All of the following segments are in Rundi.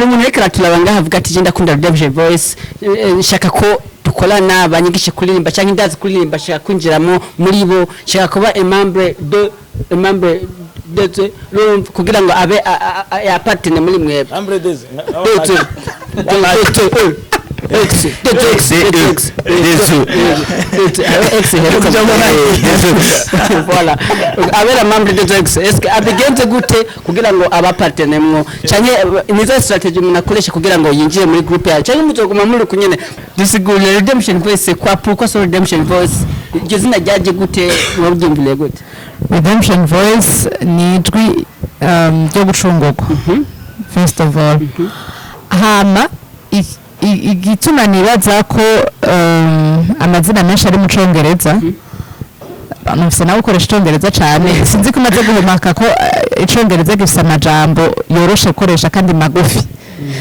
Umuntu ariko araturaba ngaha avuga ati: "Je ndakunda Redemption Voice, nshaka ko dukorana, banyigishe kuririmba, cyangwa ndazi kuririmba, nshaka kwinjiramo muri bo, nshaka kuba un membre de urumva, kugira ngo abe appartene muri mwebwe." Membre des De de E X de X de X de X heruka, voilà, abera membre de X. Est-ce que abigenze gute kugira ngo abapartenemwo, canke nizo strategy umuntu akoresha kugira ngo yinjire muri groupe yacu, canke muzoguma muri kunyene? Dusigurire Redemption Voice, c'est quoi? Pourquoi so Redemption Voice? Iryo zina ryaje gute? Mwabyumviriye gute? Redemption Voice ni ijwi ryo gucungurwa, first of all. Hama igituma nibaza ko amazina menshi ari mu Congereza, numvise nawe ukoresha Icongereza cane, sinzi ko umaze guhumaka ko Icongereza gifise amajambo yoroshe gukoresha kandi magufi.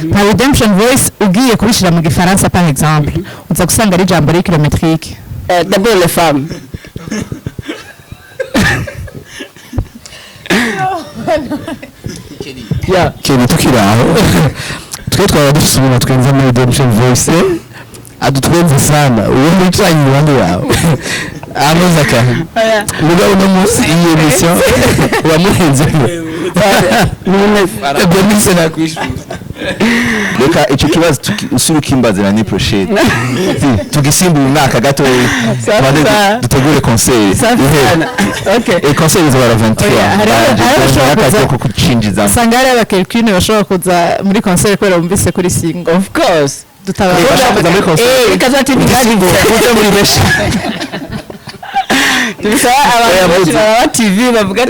Nka Redemption Voice, ugiye kubishira mu Gifaransa, par exemple, uza gusanga ari ijambo riri kilométrique. D'abord les femmes. Yeah. Kintu tukiri aho, twe twaba dufise umuntu twenza muri Redemption Voice, adutwenze sana, uwo wicaranye iruhande yawe amuze akantu. Mugabo uno munsi iyi émission wamuhenzemo. Benise nakwishura. Reka icyo kibazo usubire ukimbaze l'année prochaine. Si, tugisimbura umwaka gatoya, tubanze dutegure concert. Safi sana. Okay. Et concert izaba le 23. Oya, hariho abashobora akazi kuza- ko kucinjizamo. Usanga hari abakelkine bashobora kuza muri concert kubera bumvise kuri single. Of course. Dutabara. Bashobora kuza muri concert. Reka zati Muze muri benshi. Tubisaba abantu benshi baraba TV bavuga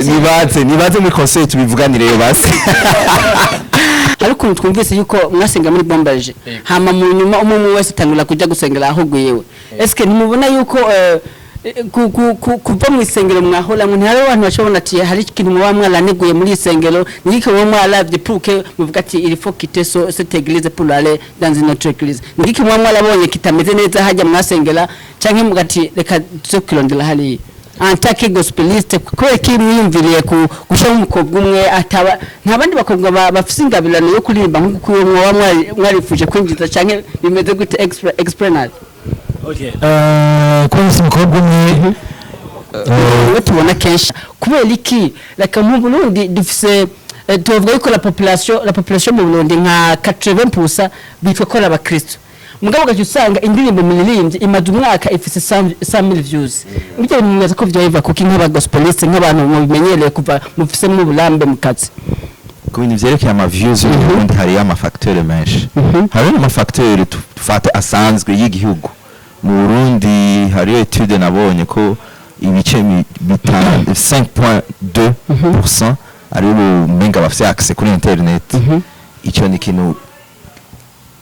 ati Nibaze muri concert tubivuganireyo basi. Hari ukuntu twumvise yuko mwasenga muri bombaje, hama mu nyuma umwe umwe wese atangura kujya gusengera aho gwiwe. Eske ntimubona yuko kuva mu isengero mwahoramwo, ntihari abantu bashobora ati hari ikintu muba mwaraneguye muri isengero, niki muba mwaravye pour que muvuga ati il faut quitter cette église pour aller dans une autre église? Niki muba mwarabonye kitameze neza hajya mwasengera, canke muvuga ati reka tuze kwirondera hariya? En tant que gospeliste, kubera ko mwiyumviriye ku gushiramo umukobwa umwe, ataba nta bandi bakobwa bafise ingabirano yo kuririmba nk'uko mwaba mwarifuje kwinjiza, canke bimeze gute? Explain. Okay. Kuba umukobwa umwe. Umwe tubona kenshi, kubera iki? Reka mu Burundi dufise tuvuga yuko la population mu Burundi nka 80% bitwa ko ari abakristo, mugabo ugaca usanga indirimbo muririmbye imaze umwaka ifise 100,000 views. Burya mwibaza ko vyobiva kuki, nk'aba gospeliste, nk'abantu mubimenyereye kuva mufisemo uburambe mu kazi? Ku bintu vyerekeye ama views yo mu Burundi, hariyo ama facteur menshi. Hariyo ama facteur tufate asanzwe y'igihugu. Mu Burundi hariyo étude nabonye ko ibice bitanu, 5.2% ari ubumenga bafise accès kuri internet. Icyo ni ikintu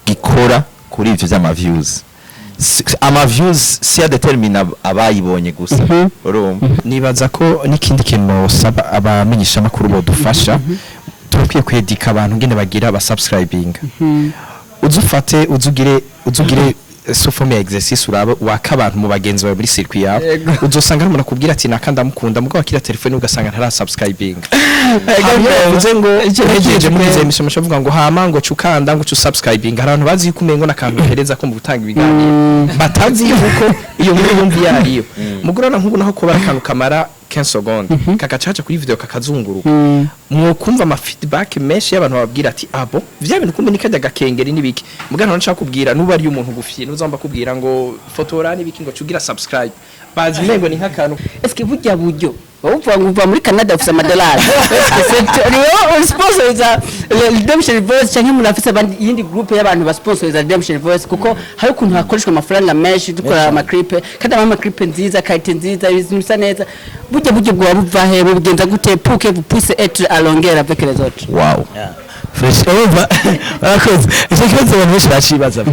gikora kuri ivyo vy'ama views. Ama views si adetermina abayibonye gusa, urumva. Nibaza ko n'ikindi kintu saba abamenyeshamakuru bodufasha, turakwiye kwedika abantu ngene bagira basubscribinga. Uzufate uzugire sous forme ya exercice, urabe waka abantu mu bagenzi bawe muri circuit yawe, uzosanga hari umuntu akubwira ati naka ndamukunda, mugabo akira telefone ugasanga ntara subscribinga. Hama iyo bavuze ngo uhejeje muri izo émission, mushavuga ngo hama ngo cukanda ngo cu subscribinga, hari abantu bazi yuko umengo n'akantu uhereza ko mu gutanga ibiganiro, batazi yuko iyo nkuru yumva iyo ariyo. Mugorana nk'ubu naho kuba akantu kamara 15 secondes kagacaca kuri video kakazunguruka, mwokumva ama feedback menshi y'abantu bababwira ati abo vya bintu kumbe nikajya gakengeri nibiki. Mugana nshaka kubwira nuba ari umuntu gufiye nuzomba kubwira ngo fotora nibiki ngo cugira subscribe, bazi umengo ni nk'akantu. Eske burya buryo uvuga ngo uva muri Canada ufise amadolari, ni wowe usponsoriza Redemption Voice, canke murafise abandi, iyindi groupe y'abantu basponsoriza Redemption Voice? Kuko hari ukuntu hakoreshwa amafaranga menshi dukora ama clip, kandi ama clip nziza, qualité nziza, ibintu bisa neza. Burya buryo bwoba buva he? Bubigenza gute pour que vous puissiez être à longueur avec les autres? Wow. Fresh, urumva, barakoze icyo kibazo. Abantu benshi bacibaza.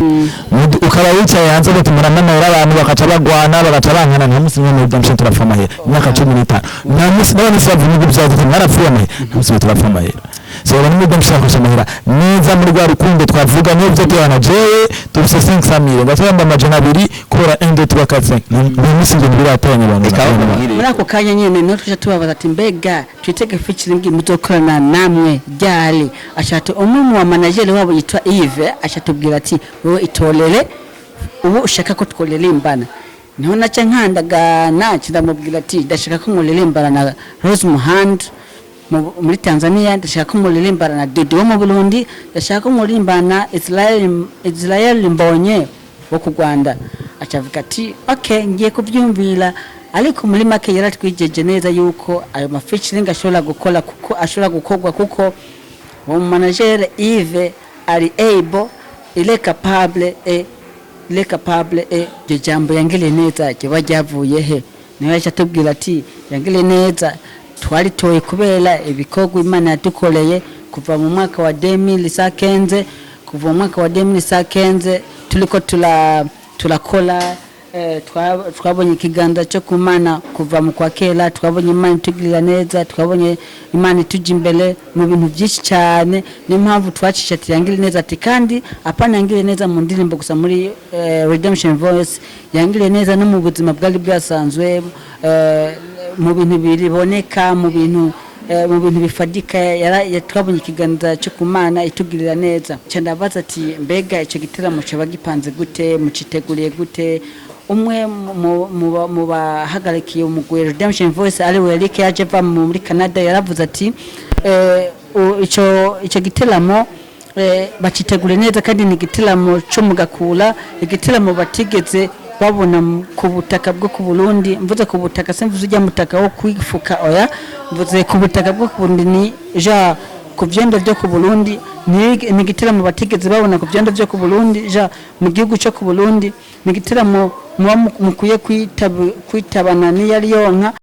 Ukaba wicaye hanze ugatuma uramamara abantu bakaca bagwana, bagaca bankana. Nta munsi n'umwe muri Redemption turapfa amahera. Imyaka 15, nta munsi n'abantu bose bavuga ibihugu byabo, tuti mwarapfuye amahera. Nta munsi turapfa amahera. So abantu muri Redemption bakoresha amahera neza muri rwa rukundo twavuga. Niyo byo tubana, jewe dufise 500 mille, ndatanga 200 kubera 1, 2, 3, 4, 5. Ni minsi ngendo biratoranya abantu. Reka bakubwire. Muri ako kanya nyene niho tuje tubabaza ati: "Mbega twitege featuring muzokorana namwe ryari?" Ashatu umwe mu manager wabo yitwa Yves ashatubwira ati: "Wowe itorere ubu ushaka ko tworirimbana." Niho naca nkandagana, ndamubwira ati: "Ndashaka ko muririmbana na Rose Muhando muri Tanzania, ndashaka ko muririmbana na Dudu wo mu Burundi, ndashaka ko muririmbana na Israel Mbonye wo ku Rwanda." Acavuga ati: "Okay, ngiye kubyumvira." Ariko muri make yaratwijeje neza yuko ayo ma featuring ashobora gukora, kuko ashobora gukorwa, kuko uwo manager Yves ari able, il est capable et il est capable. Et iryo jambo "yangire neza" ryoba ryavuye he? Niwe yaje atubwira ati: "Yangire neza twaritoye kubera ibikorwa Imana yadukoreye kuva mu mwaka wa 2015, kuva mu mwaka wa 2015 turiko turakora, twabonye ikiganza cyo ku Mana kuva mu kwa kera, twabonye Imana itugirira neza, twabonye Imana ituja imbere mu bintu byinshi cyane. Niyo mpamvu twacisha ati 'Yangire neza'." Ati: "Kandi apana yangire neza mu ndirimbo gusa muri Redemption Voice, yangire neza no mu buzima bwari bwasanzwe, mu bintu biboneka, mu bintu bifadika, twabonye ikiganza cyo ku Mana itugirira neza." Nca ndabaza ati: "Mbega icyo giteramo coba gipanze gute? Muciteguriye gute?" Umwe mu bahagarikiye umugwi Redemption Voice, ari we Eric yaje ava muri Canada, yaravuze ati ico giteramo bacitegure neza, kandi ni igiteramo cyo mu gakura, igiteramo batigeze babona ku butaka bwo ku Burundi. Mvuze ku butaka, simvuze ujya mutaka wo kwifuka, oya, mvuze ku butaka bwo ku Burundi, ni ja ku vyondo byo ku Burundi. Ni igiteramo batigeze babona ku vyondo byo ku Burundi, ja mu gihugu cyo ku Burundi. Ni igiteramo muba mukwiye kwitabana n'iyari yonka.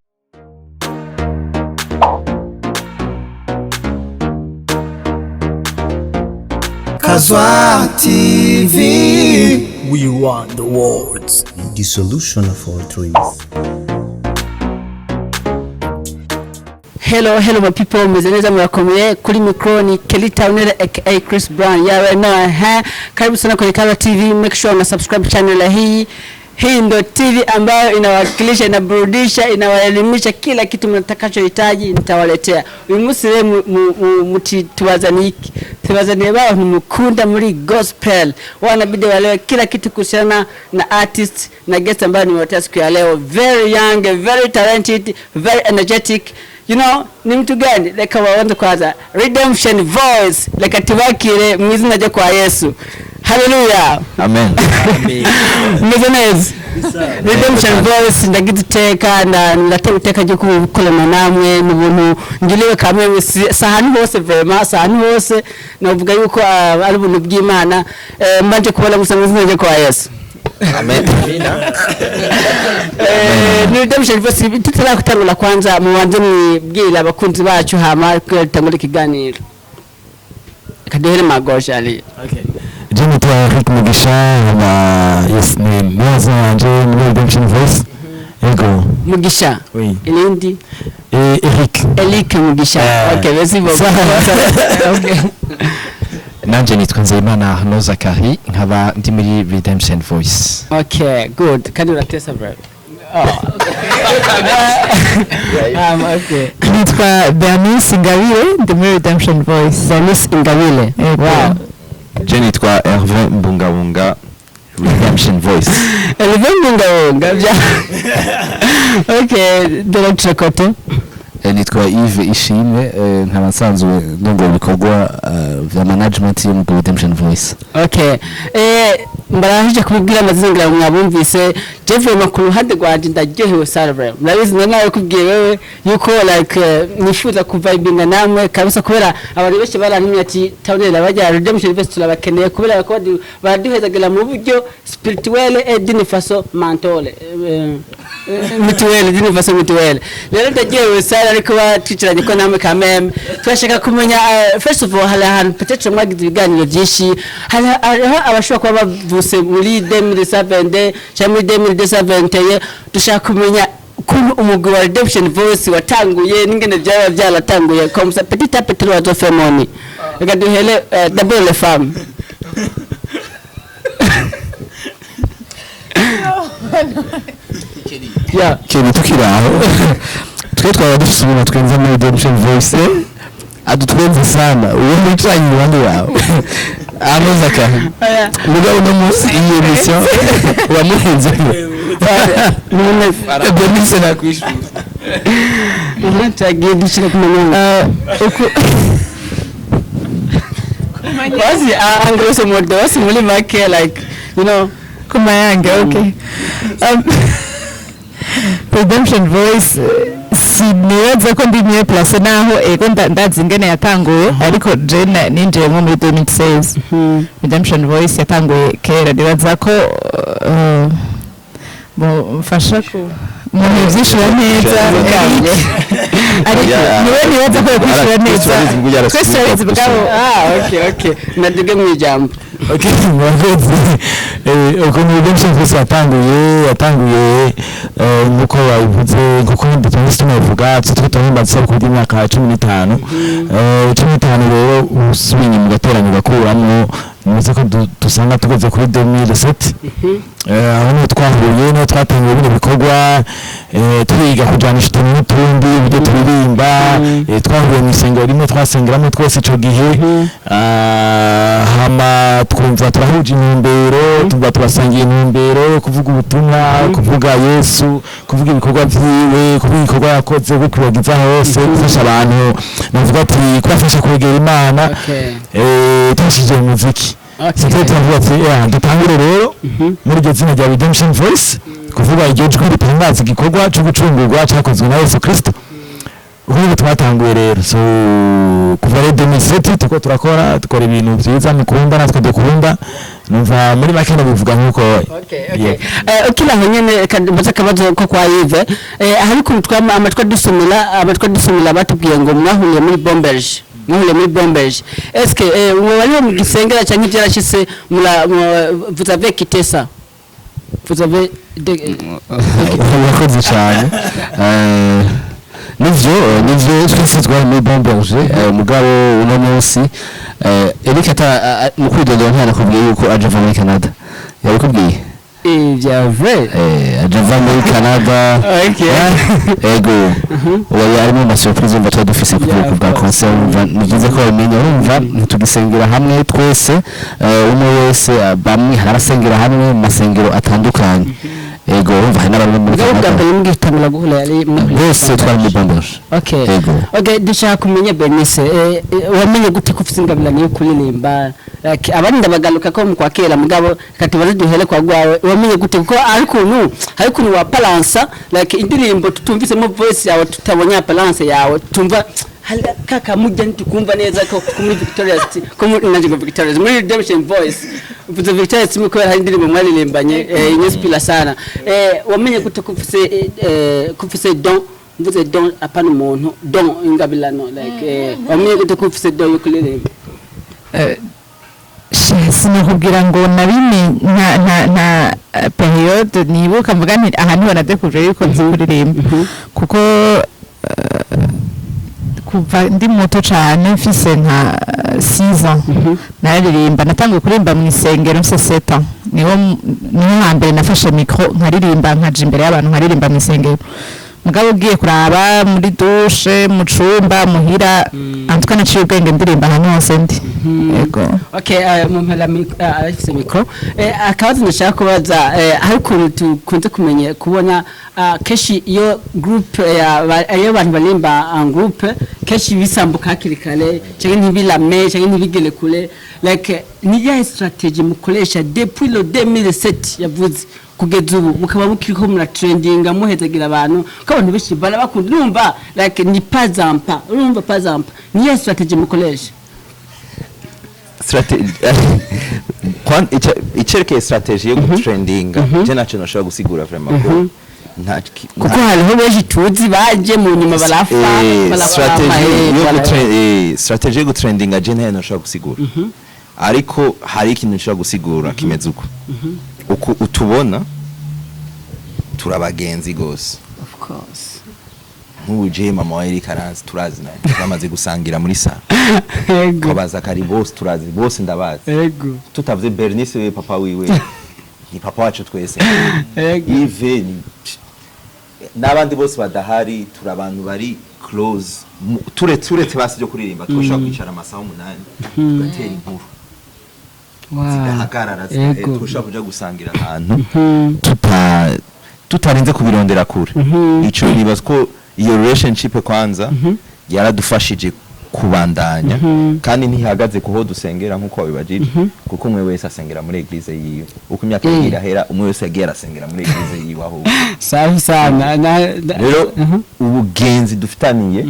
Kazwa TV. We want the words. The solution of all dreams. Hello, hello my people, meze neza, murakomeye? Kuri micro ni Kelly Towner aka Chris Brown. Yawe no ha, karibu sana kwenye Kazwa TV. Make sure una subscribe channel hii. Hii ndo TV ambayo inawakilisha, inaburudisha, inawaelimisha, kila kitu mtakachohitaji nitawaletea. Uyu munsi rero muti tubazaniye iki? Tubazaniye bantu mukunda muri gospel, wanabidi walewe kila kitu kuhusiana na artist na guest ambayo nimewaletea siku ya leo. Very young, very talented, very energetic. You know ni mtu gani? Reka waanze kwanza. Redemption Voice, reka tubakire mu izina ryo kwa Yesu. Haleluya! Amen. Meze neza? Redemption Voice, ndagize iteka, ndatera iteka ryo gukorana namwe. Ni ubuntu ngiriwe kamwe, si ahantu hose, vraiment si ahantu hose. Navuga yuko ari ubuntu bw'Imana. Mbanje kubona gusa mu izina ryo kwa Yesu. Amen. Ni Redemption Voice. Tutarakutangura, kwanza mubanze mwibwira abakunzi bacu, hama tutangure ikiganiro. Kaduhere magosha ali. Je nitwa Eric Mugisha na yes, ni mazina yanje muri Redemption Voice, yego. Mugisha? Oui. Irindi? Eric. Eric Mugisha. Okay, merci beaucoup. Okay. Nanje nitwa Nzeyimana Arnaud Zakari, nkaba ndi muri Redemption Voice. Okay, good. Kandi uratesa, bro. Oh. Okay. Nitwa Bernice Ingabire, ndi muri Redemption Voice. Bernice Ingabire. Yego. Wow. Je nitwa Hervé Mbungabunga, Redemption Voice. Hervé Mbungabunga. Okay, Director Kote. Nitwa Yves Ishimwe, nkaba nsanzwe ndongora ibikorwa vya management yo muri Redemption Voice. Okay. Mbarahije kubibwira amazina, ngira ngo mwabumvise. Jeff, ku ruhande rwanje ndaryohewe sana, bro. Murabizi nawe kubwiye wewe yuko like nifuza kuvibinga namwe kabisa, kubera abantu benshi barantumye ati: "Tawunera bajya Redemption Voice turabakeneye," kubera ko baraduhezagira mu buryo spirituel et d'une façon mentale. Mutuelle, d'une façon mutuelle. Rero ndaryohewe sana ariko batwicaranye ko namwe kameme. Turashaka kumenya, first of all, hari ahantu peut-être mwagize ibiganiro byinshi, hariho abashobora kuba bavuse muri 2007 cyangwa muri 2021. Dushaka kumenya Ukuntu umugwi wa Redemption Voice watanguye n'ingene byaba byaratanguye, comme ça, petit à petit, l'oiseau fait son nid. Reka duhere d'abord les femmes. Yeah. Kintu tukiri aho, twe twaba dufise umuntu twenza muri Redemption Voice, adutwenze sana, uwo mwicaranye iruhande yawe anoza akantu. Mugabo uno munsi iyi émission wamuhenze. Denise nakwishura. Turagiye dushyira ku munyungu basi, en grosso modo, basi muri make, like Kumayange, okay. Redemption Voice, sinibaza ko ndi mieux placé, naho ego ndazi ingene yatanguye, ariko je ninjiyemwo muri 2016. Redemption Voice yatanguye kera. Nibaza ko mfasha ku umuntu yavyishura neza, ariko niwe nibaza ko yakwishura neza. Twese turabizi bwabo. Ah, okay, naduge mu ijambo. Okay, murakoze. Ukuntu Redemption Voice yatanguye, nkuko babivuze, nkuko tumaze tunabivuga, twe turahimbaza isabukuru y'imyaka 15. 15 rero, usubiye inyuma ugateranya ugakuramwo, nibaza ko dusanga tugeze kuri 2007. Aho niho twahuye, niho twatangiye bino bikorwa, twiga kujanisha utuntu n'utundi, uburyo turirimba. Twahuye mu isengero rimwe twasengeramo twese ico gihe. Hama twumva turahuje intumbero, tumva turasangiye intumbero yo kuvuga ubutumwa, kuvuga Yesu, kuvuga ibikorwa vyiwe, kuvuga ibikorwa yakoze, gukwibagiza hose, gufasha abantu, navuga ati kubafasha kwegera Imana. Tubishije mu muziki. C'était turavuga ati: "Yeah, dutangure rero muri iryo zina rya Redemption Voice, kuvuga iryo jwi ritangaza igikorwa cyo gucungurwa cyakozwe na Yesu Kristo." Ubu twatanguye rero, so kuva rero 2007 tuko turakora, dukora ibintu byiza mukunda natwe dukunda. Numva muri make ndabivuga nkuko. Okay. Ukiri aho nyene, reka mbaze akabazo ko kwa Yves. Hari ukuntu twama amatwi adusumira, batubwiye ngo mwahuriye muri Bomberge, mwahuriye muri Bomberge. Est-ce que mwe bari mu gisengera cyangwa ibyarashitse mura vous avez quitté ça, vous avez Urakoze cyane. Nivyo, twese twari muri Bomberge. Mugabo uno munsi Eric ata mu kwidondora ntiyanakubwiye yuko aje ava muri Canada. Yabikubwiye? Bya vrai? Aje ava muri Canada. Ego, ubu harimo ama surprise umva tuba dufise ku bwoko bwa concert. Umva ni byiza ko babimenya. Urumva ntitugisengera hamwe twese, umwe wese, bamwe hari abasengera hamwe mu masengero atandukanye. Ego, urumva hari n'abari muri Mugabo bwa Canada. mbere mwitamira guhura yari mwahuriye muri Bose twari muri Bomberge. Ego. Okay, dushaka kumenya, Bernice, wamenye gute ko ufite ingabirano yo kuririmba? Like, abandi ndabagaruka ko mu kwa kera, mugabo reka tubaze, duhere kwa gwawe. Wamenye gute? Kuko hari ukuntu wa balansa, like indirimbo tutumvisemo voice yawe, tutabonye balance yawe, tumva hari kaka mujya ntitukumva neza ko muri Victorious, ko muri nanjye ngo Victorious, muri Redemption Voice. Mvuze Victorious kubera hari indirimbo mwaririmbanye inyinspira sana. Wamenye gute ko ufise don? Mvuze don, apana umuntu, don ingabirano, like wamenye gute ko ufise don yo kuririmba? Sinakubwira ngo nabimenye nta période nibuka mvuga nti aha niho nadekuje yuko nzi kuririmba, kuko kuva ndi muto cane, mfise nka 6 ans, nararirimba. Natanguye kuririmba mu isengero mfise 7 ans. Niho hambere nafashe micro nkaririmba, nkaja imbere y'abantu nkaririmba mu isengero. Mugabo ugiye kuraba muri douche, mu cumba, muhira, en tout cas naciye ubwenge ndirimba ahantu hose ndi. Yego. Okay, mu mpera afise micro. Akabazo ndashaka kubaza, hari ukuntu tukunze kumenya kubona, kenshi iyo groupe iyo abantu baririmba en groupe, kenshi bisambuka hakiri kare canke ntibirame canke ntibigere kure. Like ni yahe strategy mukoresha depuis le 2007 yavuze kugeza ubu mukaba mukiriko muratrendinga, muhezagira abantu, ko abantu benshi barabakunda? Urumva, like ni pas à pas, urumva, pas à pas. Ni yahe strategy mukoresha? Icerekeye strategy yo gutrendinga, je naco nashobora gusigura vraiment ko nta Kuko hariho benshi tuzi baje mu nyuma barafa. Barafa. Strategy yo gutrendinga je ntayo nashobora gusigura, ariko hari ikintu nshobora gusigura kimeze uko: uku utubona turabagenzi gose. Of Course. Nk'ubu je mama wa Eric aranzi, turazinanye, twamaze gusangira muri sala. Ko kari bose turazi, bose ndabazi. Tutavuze Bernice, we papa wiwe ni papa wacu twese. Yves n'abandi bose badahari, turi abantu bari close. Turetse basi byo kuririmba, twashobora kwicara amasaha 8 tugatera inkuru zigahagarara. Tushobora kuja gusangira ahantu tutarinze kubirondera kure. Ico nibaza ko iyo relationship kwanza yaradufashije kubandanya, kandi ntihagaze kuho dusengera nk'uko wabibajije, kuko umwe wese asengera muri église yiwe. Uko imyaka yagiye irahera, umwe wese yagiye arasengera muri église yiwe ahubwo. Safi sana. Rero ubugenzi dufitaniye,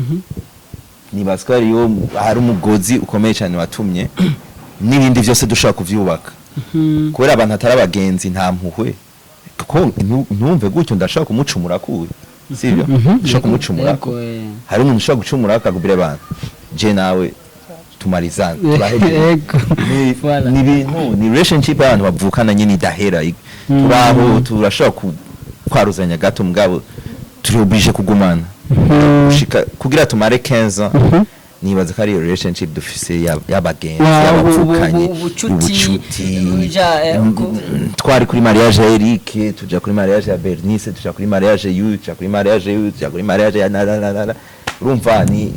nibaza ko hariyo hari umugozi ukomeye cyane watumye n'ibindi byose dushobora kuvyubaka, kubera abantu atari abagenzi nta mpuhwe, kuko ntumve gutyo, ndashaka kumucumura kuwe, sibyo? Ndashaka kumucumura. Hari umuntu ushobora gucumura akakubwira, abantu je nawe tumarizana, turahejeje. Voilà. Ni ibintu, ni relationship y'abantu bavukana nyine idahera. Turaho turashobora kwaruzanya gato, mugabo turi obligé kugumana gushika kugira tumare 15 ans. Nibaza ko ari iyo relationship dufise y'abagenzi, y'abavukanye. Ubucuti, Ubucuti. Twari kuri mariage ya Eric, tuja kuri mariage ya Bernice, tuja kuri mariage y'uyu, tuja kuri mariage y'uyu, tuja kuri mariage ya na na na na na. Urumva ni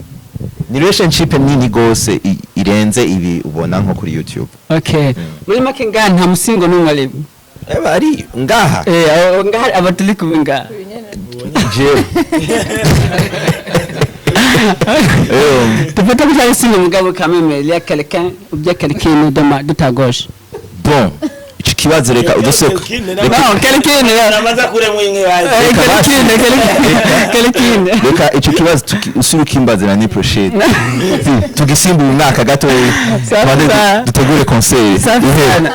relationship nini gose, irenze ibi ubona nko kuri YouTube. Okay, muri make ngaha nta musingo n'umwe arimo. Eba ari ngaha. Ngaha aba turi kumwe ngaha. Jewe. Dufate ko utari single, mugabo quand même il y a quelqu'un ou bien quelqu'un de ta gauche. Bon, ico kibazo reka udusoka. Non, quelqu'un. Namaze kuremwa imwe bazi. Quelqu'un, quelqu'un. Reka ico kibazo usubire ukimbaze l'année prochaine. Tugisimbura umwaka gatoya. Safi Tubanze sana. dutegure concert. Safi sana.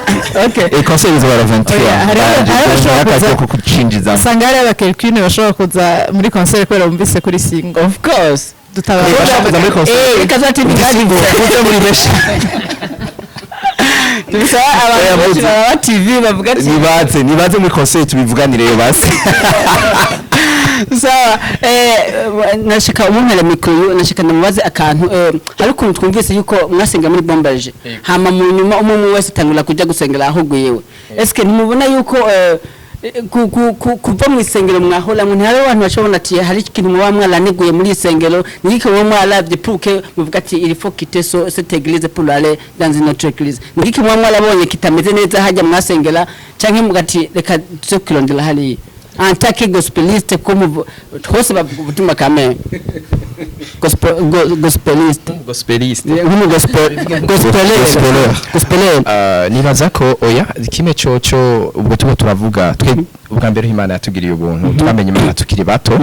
Okay. Et concert izaba le 23. Oya, hariho abashobora kuza- ko kucinjiza. Usanga hari abakelkine bashobora kuza muri concert kubera bumvise kuri single. Of course. Dutabara. Bashobora kuza muri concert. Reka za TV. Kuze muri benshi. Tubisaba abantu Oya, benshi baraba TV bavuga ati Nibaze muri concert tubivuganireyo basi. Sawa. Nashaka umumpera mikoro, nashaka ndamubaze akantu. Hari ukuntu twumvise yuko mwasenga muri bombaje, hama mu nyuma umwe umwe wese atangura kujya gusengera aho guyewe. Eske ntimubona yuko kuva mu isengero mwahoramwo, ntihari abantu bashobora ati hari ikintu muba mwaraneguye muri isengero, niki muba mwaravye pour que muvuga ati il faut quitter cette église pour aller dans une autre église? Niki muba mwarabonye kitameze neza hajya mwasengera, canke muga ati reka tuze kwirondera hariya, en tant que gospeliste, ko hose bavuga ubutumwa kame, gospeliste? Gospeliste. Nk'umu gospeleur. Gospeleur. Gospeleur. Nibaza ko oya, kimwe coco ubwo tuba turavuga twe, ubwa mbere Imana yatugiriye ubuntu, twamenye Imana tukiri bato.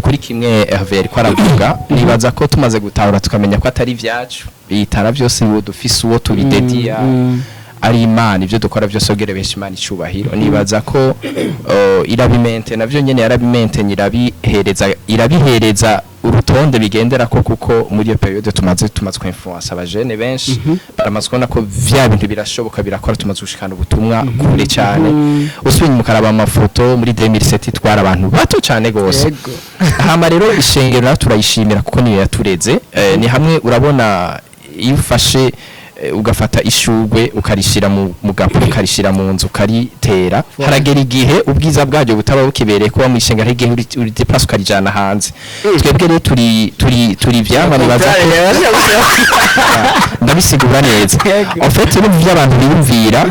Kuri kimwe Hervé yariko aravuga, nibaza ko tumaze gutahura tukamenya ko atari ivyacu, bitara byose uwo dufise uwo tubidediya ari Imana, ibyo dukora byose kugira benshi Imana icubahiro. Nibaza ko irabimente navyo nyene, yarabimente, irabihereza urutonde bigendera ko, kuko muri iyo période tumaze influence abajene benshi, baramaze kubona ko vya bintu birashoboka, birakora, tumaze gushikana ubutumwa kure cyane. Usubiye inyuma ukaraba amafoto muri 2007, twara abantu bato cyane gose. Hama rero ishengero nayo turayishimira kuko niyo yatureze. Ni hamwe urabona iyo ufashe ugafata ishugwe ukarishira mu gapo, ukarishira mu nzu, ukaritera, haragera igihe ubwiza bwaryo butaba bukibereye kuba mu ishenga, hari igihe uri déplace ukarijana hanze. Twebwe rero turi ivyamwa, nibaza ko ndabisigura neza. En fait rero ivyo abantu biyumvira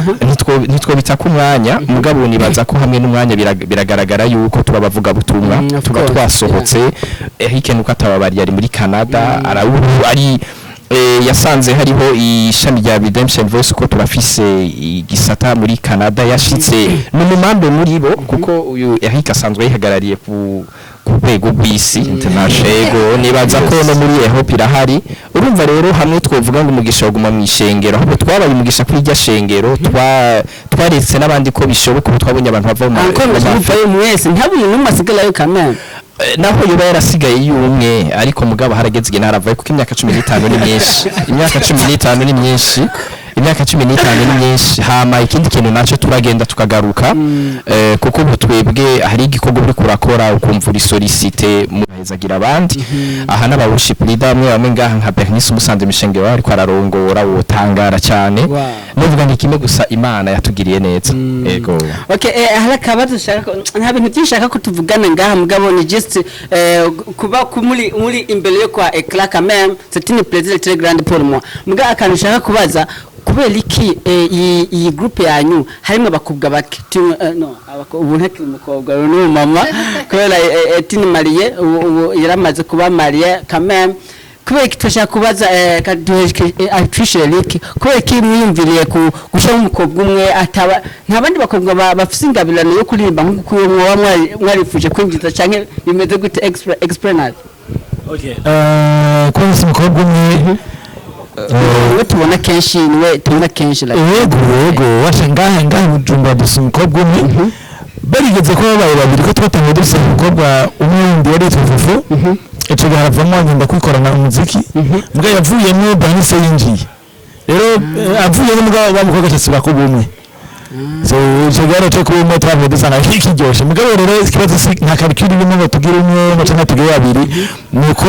ntitwo bitaka umwanya, mugabo nibaza ko hamwe n'umwanya biragaragara yuko turabavuga butumwa. Of Tuba course, twasohotse. Eric nuko atababariye, ari muri Canada, ari yasanze hariho ishami rya Redemption Voice, ko turafise igisata muri Canada. Yashitse ni umumambe muri bo, kuko uyu Eric asanzwe yihagarariye ku rwego rw'isi international. Yego, nibaza ko no muri Europe irahari. Urumva rero hamwe twovuga ngo umugisha waguma mu ishengero, ahubwo twabaye umugisha kuri irya shengero, twaretse n'abandi ko bishoboka. Ubu twabonye abantu bava mu Encore muvayo mwese, ntabunye n'umwe asigarayo quand même. Naho yoba yarasigaye yumwe, ariko mugabo harageze igihe ntaravayo, kuko imyaka 15 ni myinshi, imyaka 15 ni myinshi. Imyaka 15 ni myinshi. Hama ikindi kintu naco, turagenda tukagaruka, kuko ubu twebwe hari igikorwa uri kurakora ukumva uri sollicité muhezagira abandi. Aha n'aba worship leader bamwe bamwe ngaha, nka Bernice umusanze mishenge wawe ariko ararongora, wotangara cyane. Nuvuga ni kimwe gusa, Imana yatugiriye neza, yego. Okay, hari akabazo nshaka nta bintu byinshi nshaka ko tuvugana ngaha, mugabo ni just kuba muri muri imbere yo kwa Eclat, quand même c'est une plaisir très grande pour moi. Mugabo akantu nshaka kubaza, kubera iki iyi groupe yanyu harimo abakobwa bake? No ubu ntakiri umukobwa, ubu ni umumama, kubera tini mariée, ubu yaramaze kuba mariée quand même. Kubera iki, turashaka kubaza Patricia Eric, kubera iki mwiyumviriye ku gushyiramo umukobwa umwe, ataba nta bandi bakobwa bafise ingabirano yo kuririmba nk'uko uwo mwaba mwarifuje kwinjiza, canke bimeze gute? Explain. Kuba si umukobwa umwe. Niwe tubona kenshi, niwe tubona kenshi, like. Yego, washa ngaha Bujumbura dusa umukobwa umwe. Barigeze kuba babaye babiri, ko twatangiye dufise umukobwa umwe wundi yari yitwa Fufu. Ico gihe haravamo agenda kwikorana umuziki, mbwa yavuyemo Bernice yinjiye. Rero avuyemo, mugabo wa mukobwa acasubira kuba umwe. So ico gihe cyo kuba umwe twavuye dusanga kiryoshe. Mugabo rero ikibazo si nta calcul irimo ngo tugire umwe ngo canke tugire babiri, nuko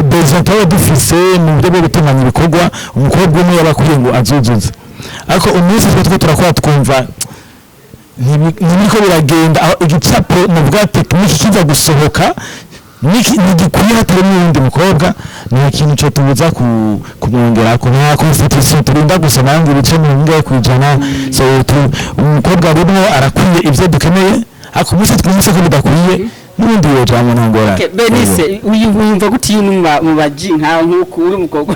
besoin tuba dufise mu buryo bwo gutunganya ibikorwa, umukobwa umwe yaba akwiye ngo azuzuze. Ariko umunsi twe turiko turakora twumva ntibiriko biragenda, aho igicapo navuga technique kiza gusohoka ntigikwiye hatarimo uwundi mukobwa. Ni ikintu cyo tubuza kumwongerako, nta constitution turinda gusa nange ibice 40%. So umukobwa arimwo arakwiye ivyo dukeneye, ariko umunsi twumvise ko bidakwiye, n'ubundi yojamwo, nta ngorane. Okay, Bernice, wiyumva gute iyo uri mu baji nkawe, nk'uku uri umukobwa,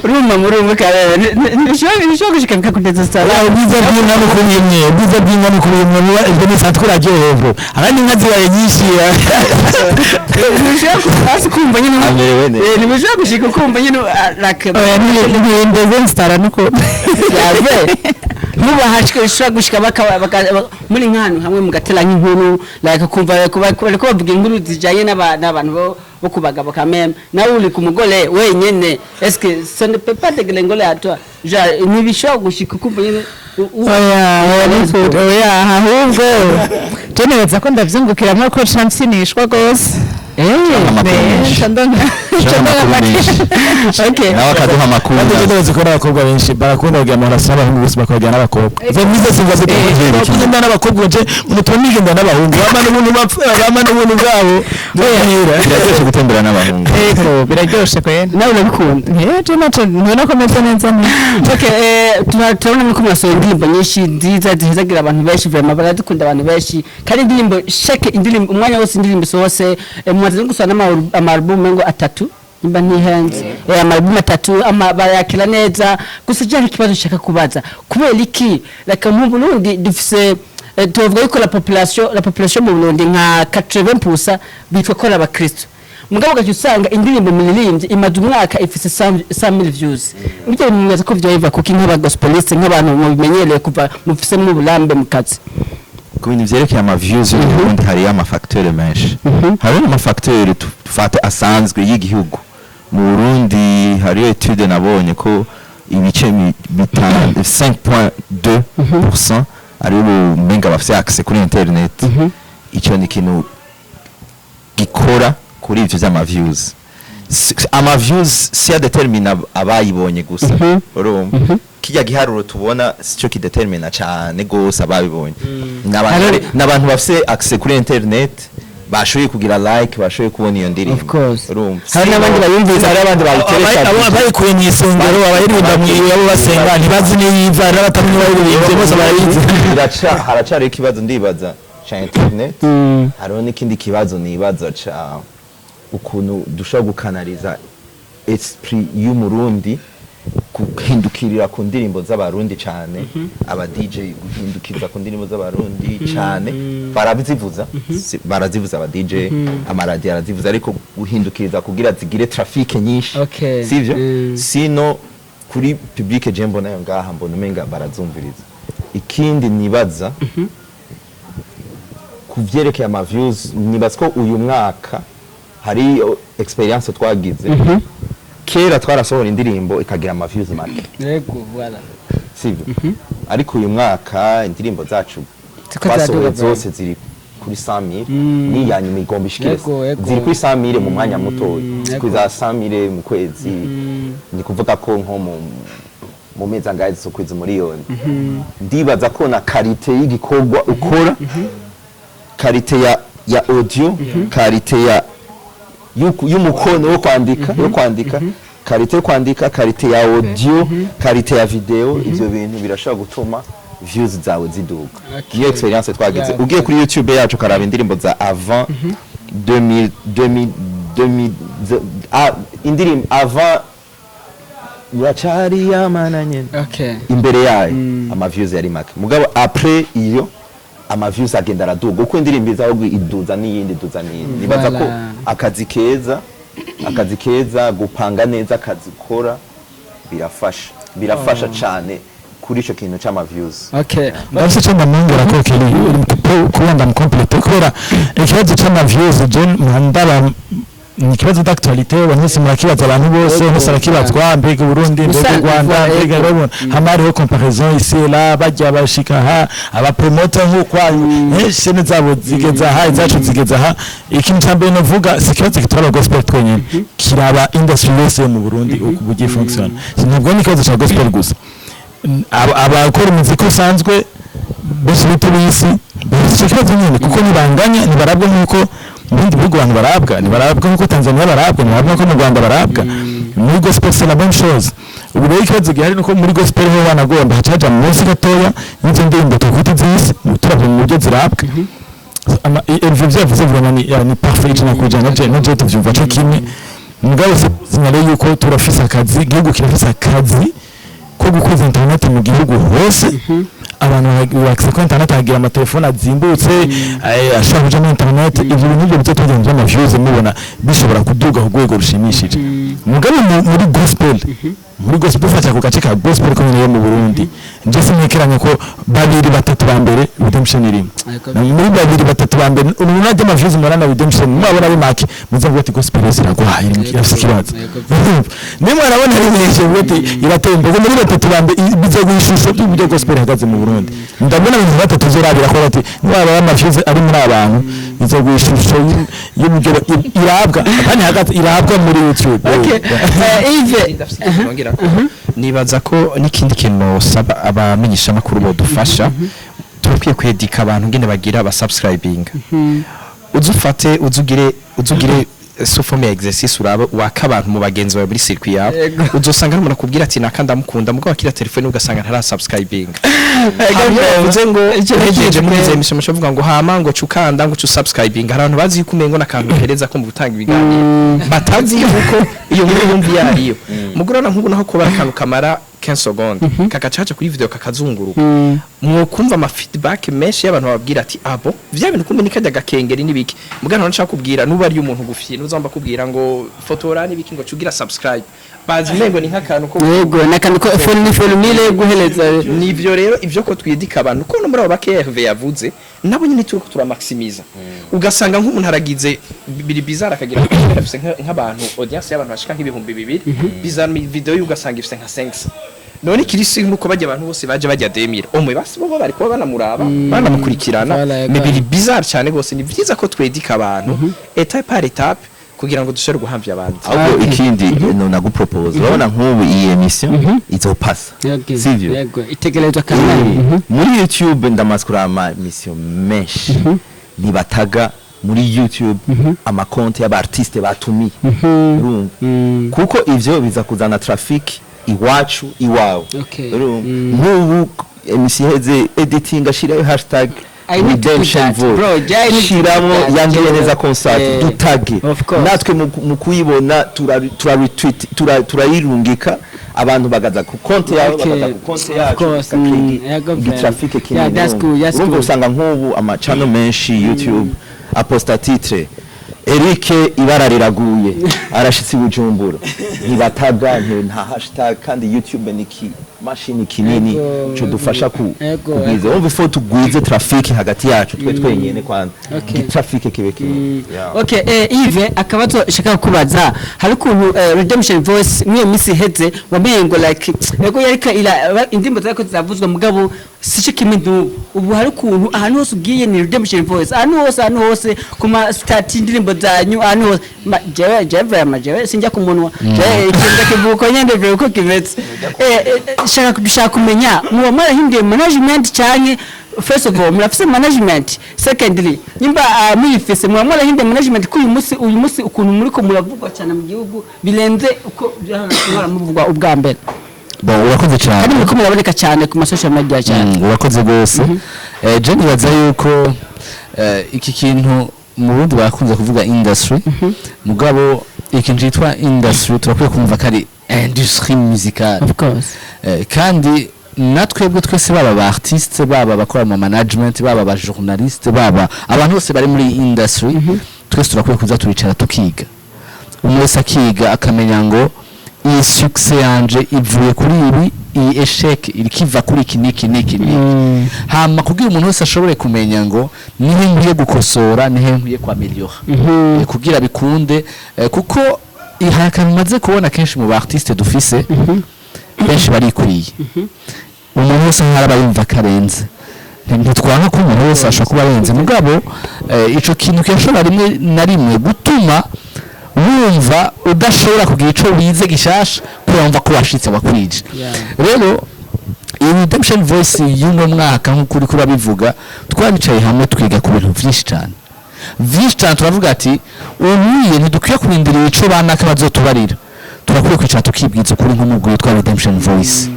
uri umumama, uri umwe karere, ntibishobora gushika bikakugeza sara? Oya, ubwiza bw'inka ni kuri imwe, ubwiza bw'inka ni kuri imwe, buba ibyo ni sanzwe uraryohewe bro, abandi inka zibaye nyinshi. Ntibishobora hasi kumva nyine Amerewe neza. Ntibishobora gushika ukumva nyine, like Oya, ntibindeze nsitara nuko. Yave ntubahashwe, bishobora gushika muri nk'ahantu hamwe mugatera nk'inkuru, like kumva bariko bavuga inkuru zijanye n'abantu bo ku bagabo, quand même nawe uri ku mugore wenyene, est-ce que ça ne peut pas dégringoler à toi? Genre ntibishobora gushika ukumva nyine Oya, oya, nukuri oya. Ahubwo je nibaza ko ndavyungukiramo, ko nca mfinishwa rwose. Amakuru menshi. Nca ndonka Canke amakuru menshi. Okay. Nawe akaduha amakuru. Kandi ugenda bazi ko n'abakobwa benshi barakunda kugira amaraso n'abahungu gusa, bakabagira n'abakobwa. Izo mwiza singa zikugenda n'abakobwa, nje mutuma nigenda n'abahungu bama n'ubuntu bapfa, bama n'ubuntu bwabo bwahera. Biraryoshe gutembera n'abahungu. Ego, biraryoshe kwene. Nawe urabikunda? Je naco ntubona ko meze neza ne. Okay, turabona ko mwasohoye indirimbo nyinshi nziza zihezagira abantu benshi, vraiment barazikunda abantu benshi, kandi indirimbo chaque indirimbo, umwanya wose indirimbo isohose, mumaze no gusohora ama album ngo atatu nimba ntihenze, ama album atatu bayakira neza. Gusa je hari ikibazo nshaka kubaza: kubera iki, like mu Burundi dufise, tuvuga yuko la population mu Burundi nka 80% bitwa ko ari abakristo, mugabo ugaca usanga indirimbo muririmbye imaze umwaka ifise 100,000 views. Ibyo bintu ko vyobiva kuko nk'aba gospeliste, nk'abantu mubimenyereye kuva mufisemo uburambe mu kazi? Ku bintu vyerekeye ama views yo mu Burundi, hariyo ama facteur menshi. Hariyo ama facteur tufate asanzwe y'igihugu. Mu Burundi hariyo étude nabonye ko ibice bitanu, 5.2% aribo umenga bafise accès kuri internet. Ico ni ikintu gikora kuri ivyo vy'ama views. Ama views si adetermina abayibonye gusa, urumva kijya giharuro tubona sico kidetermina cane gose ababibonye. N'abantu bafise accès kuri internet, bashoboye kugira like, bashoboye kubona iyo ndirimbo. Of course. Urumva Hari n'abandi bayumviriza. Hari abandi bayitereka. Abayikuye mu isengero, abayiririmba mu abo basenga ntibazi n'iyiva, n'abatamenya bayiririmbye bose barayizi. Haracariho ikibazo ndibaza ca internet. Hariho n'ikindi kibazo nibaza ca ukuntu dushobora gukanaliza esprit y'Umurundi guhindukirira ku ndirimbo z'Abarundi cane, aba DJ guhindukiriza ku ndirimbo z'Abarundi cane. Barazivuza, barazivuza aba DJ, amaradiyo arazivuza, ariko guhindukiriza kugira zigire trafic nyinshi, sivyo? Sino kuri public je mbona yo ngaha, mbona umenga barazumviriza. Ikindi nibaza ku vyerekeye ama views, nibaza ko uyu mwaka hari experience twagize. Kera twarasohora indirimbo ikagira ama views make, Yego, voilà. sivyo? Ariko uyu mwaka indirimbo zacu Ziko twasohoye ziraduga. zose ziri kuri 100,000, n'iya nyuma igomba ishikire ziri kuri 100,000 mu mwanya mutoya, kuri za 100,000 mu kwezi. Ni kuvuga ko nko mu mezi angahe zizokwiza miliyoni. Ndibaza ko na qualité y'igikorwa ukora, qualité ya audio, qualité ya y'umukono wo kwandika, qualité yo kwandika, qualité ya audio, qualité ya video, ivyo bintu birashobora gutuma views zawe ziduga. Niyo expérience twagize. Ugiye kuri YouTube yacu ukaraba indirimbo za avant 2000, 2000, 2000, indirimbo avant yacari yamana nyene, imbere yayo ama views yari make, mugabo après iyo ama views agenda araduga uko indirimbo iza, ahubwo iduza n'iyindi, iduza n'iyindi. Nibaza ko akazi keza, gupanga neza akazi ukora birafasha cyane kuri ico kintu c'ama views. Ndafise icyo ndamwongera ko kiri kuba ndamukomplete, kubera ikibazo c'ama views je ndaba ni ikibazo d'actualité, abantu bose murakibaza, abantu bose barakibazwa: mbega Burundi, mbega Rwanda, mbega urabona hama hariho comparaison ici et là, bajya bashika aha, abapromoter nk'uko chaîne zabo zigeze aha, izacu zigeze aha. Ikintu cya mbere novuga, si ikibazo kitwara gospel twenyine, kiraba industry yose yo mu Burundi uko uburyo fonctionne. Ntabwo ni ikibazo cya gospel gusa. Abakora umuziki usanzwe benshi bita bisi bafite icyo kibazo nyine, kuko ntibanganya, ntibarabwa nk'uko mu bindi bihugu abantu barabwa, ntibarabwa nk'uko Tanzania barabwa, ntibarabwa nk'uko mu Rwanda barabwa. Muri gospel c'est la même chose. Ubu rero ikibazo gihari nuko muri gospel ho wanagomba hacaja munsi gatoya y'izo ndirimbo tukwita iz'isi, turavye mu buryo zirabwa. Ivyo vyavuze vraiment ni parfait 100%, naje tuvyumva co kimwe. Mugabo signale yuko turafise akazi, igihugu kirafise akazi ko gukuza internet mu gihugu hose, abantu bakise ko internet, hagira amatelefone azimbutse, ashobora kuja muri internet. Ivyo bintu nivyo bizotuma vy'ama views mubona bishobora kuduga ku rwego rushimishije. Mugabo muri gospel, ufata ku gace ka gospel ko nyene yo mu Burundi, nje sinkekeranya ko babiri batatu ba mbere Redemption irimo. Muri babiri batatu ba mbere ubu najya ama views murana Redemption, mwabona ari make, muzavuga ati gospel yose iragwaye, irafise ikibazo. Nimwe arabona ari menshi, uvuga ati irateye imbere. Muri batatu ba mbere bizoguha ishusho y'uburyo gospel ihagaze mu Burundi. Ndabona abantu batatu uzorabira ko bati niwaba ama views ari muri abantu, bizoguha ishusho y'uburyo irabwa kandi ihagaze, irabwa muri YouTube. Okay. Yves. Nongera ko nibaza ko n'ikindi kintu saba abamenyeshamakuru bodufasha, turakwiye kwedika abantu ngene bagira ba subscribing. Uzufate uzugire sous forme ya exercice, urabe waka abantu mu bagenzi bawe muri circuit yawe, uzosanga hari umuntu akubwira ati naka ndamukunda, mugabo akira telefone ugasanga ntara subscribing. Hama iyo bavuze ngo uhejeje muri izo émission, mushavuga ngo hama ngo cukanda ngo cu subscribing, hari abantu bazi yuko umengo n'akantu uhereza ko mu gutanga ibiganiro, batazi yuko iyo nkuru bumva iyo ariyo. Mugurana nk'ubu naho kuba akantu kamara 15 secondes kagacaca kuri video kakazunguruka, mwokumva ama feedback menshi y'abantu bababwira ati abo vya bintu kumbe nikajya gakengeri nibiki. Mugana nshaka kubwira nuba ari umuntu gufiye nuzomba kubwira ngo fotora nibiki ngo cugira subscribe, bazi umengo ni nk'akantu ko Yego, n'akantu ko ni formule yo guhereza. Nivyo rero ivyo ko twidika abantu ko no muri abo bake Hervé yavuze nabo nyine turiko turamaximiza, ugasanga nk'umuntu aragize biri bizarre, akagira afise nk'abantu audience y'abantu bashika nk'ibihumbi 2 bizarre, video yo ugasanga ifise nka 5. None kirisi nuko bajya abantu bose baje bajya demira omwe basi bo bari kuba banamuraba banamukurikirana. Voilà, yego. Mais biri bizarre cyane gose. Ni vyiza ko twedika abantu étape par étape kugira ngo dushobore guhamvya abandi. Ahubwo ikindi no nagupropose, urabona nk'ubu iyi émission izopasa, sivyo? Yego, itegerezwa kanani. Muri YouTube ndamaze kuraba ama émission menshi, ntibataga muri YouTube amakonti y'aba artiste batumiye, urumva? Kuko ivyo biza kuzana trafic iwacu, iwawe. Urumva? Nk'ubu émission iheze, editing ashirayo hashtag I need to put Redemption that, Voice. bro, I need to put Shiramo that. yangiye neza concert, dutage. Of course. Natwe mu kuyibona tura retweet, turayirungika, abantu bagaza ku konti yawe, bakaza ku konti Of yacu, course, yego, igitrafike kinini. Yeah, that's Urumva? cool, that's Urumva cool. usanga nk'ubu ama channel menshi YouTube aposta titre Eric ibara riraguye arashitse i Bujumbura, ntibataga nta hashtag, kandi YouTube niki mashini kinini Ego, cyo dufasha ku Ego, kugwiza. Wumva, ifo tugwize trafic hagati yacu twe twenyene kwanza, Okay. traffic kibe kinini. Yeah. Okay, Yves, akabazo shaka kubaza, hari ukuntu Redemption Voice mwiyo misi iheze wamenye ngo like yego yariko ira indirimbo zariko ziravuzwa, mugabo sico kimwe n'ubu. Ubu hari ukuntu ahantu hose ugiye ni Redemption Voice, ahantu hose, ahantu hose ku ma status, indirimbo zanyu ahantu hose. Jewe vraiment, jewe sinjya ku munwa, jewe ikintu kivuko nyende vraiment uko kimeze. Shaka kumenya, muba mwarahinduye management canke, first of all, murafise management? Secondly, nimba muyifise, muba mwarahinduye management ko uyu munsi ukuntu muriko muravugwa cyane mu gihugu birenze uko byahora muvugwa ubwa mbere? Bon, urakoze cyane. Kandi muriko muraboneka cyane ku ma social media cyane. Urakoze rwose. Je nibaza yuko iki kintu mu Burundi bakunze kuvuga industry, mugabo ikintu cyitwa industry turakwiye kumva ko ari industrie musicale. Of course. Kandi natwebwe twese, baba ba artiste, baba abakora mu management, baba aba journaliste, baba abantu bose bari muri iyi industry, twese turakwiye kuza turicara tukiga, umwe wese akiga akamenya ngo iyi succès yanje ivuye kuri ibi, iyi échec irikiva kuri iki n'iki n'iki n'iki, hama kugira umuntu wese ashobore kumenya ngo nihe nkwiye gukosora, nihe nkwiye kwameliora, kugira bikunde, kuko hari akantu maze kubona kenshi mu ba artiste dufise benshi barikwiye, umuntu wese nkaraba yumva ko arenze. Ntitwanka ko umuntu wese ashobora kuba arenze, mugabo ico kintu kirashobora rimwe na rimwe gutuma wumva udashobora kugira ico wize gishasha, kubera wumva ko washitse wakwije. Rero iyi Redemption Voice y'uno mwaka, nk'uko uriko urabivuga, twaricaye hamwe twiga ku bintu vyinshi cane, vyinshi cane. Turavuga ati ubuye ntidukwiye kurindira ico banaka bazotubarira, turakwiye kwicara tukibwiza ukuri nk'umugwi witwa Redemption Voice.